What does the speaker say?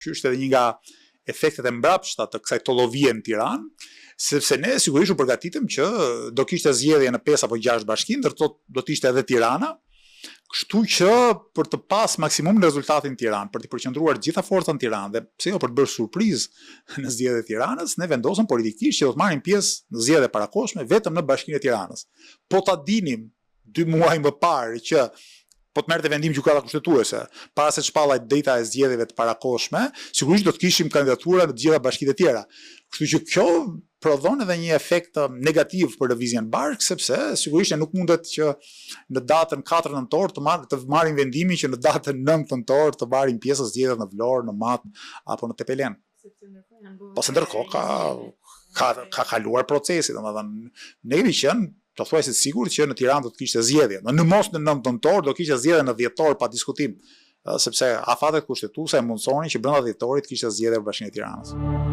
Ky është edhe një nga efektet e mbrapshta të kësaj tollovie në Tiranë, sepse ne sigurisht u përgatitëm që do kishte zgjedhje në 5 apo 6 bashki, ndër to do të ishte edhe Tirana, kështu që për të pas maksimumin rezultatin në Tiranë, për të përqendruar të gjitha forcat në Tiranë dhe pse jo për të bërë surprizë në zgjedhjet e Tiranës, ne vendosëm politikisht që do të marrim pjesë në zgjedhje parakohshme vetëm në Bashkinë e Tiranës. Po ta dinim dy muaj më parë që po të merrte vendim gjykata kushtetuese, para se të shpallej data e zgjedhjeve të parakohshme, sigurisht do të kishim kandidatura në të gjitha bashkitë e tjera. Kështu që kjo prodhon edhe një efekt negativ për lëvizjen Bashkë, sepse sigurisht ne nuk mundet që në datën 4 nëntor të marr të marrim vendimin që në datën 9 nëntor të marrim pjesë në zgjedhjet në Vlorë, në Mat apo në Tepelenë. Po se ndërkohë ka ka ka kaluar procesi, domethënë ne kemi qenë pothuajse të sigurt që në Tiranë do të kishte zgjedhje. Në mos në 9 nëntor do kishte zgjedhje në dhjetor pa diskutim, sepse afatet kushtetuese e mundësonin që brenda dhjetorit kishte zgjedhje për Bashkinë e Tiranës.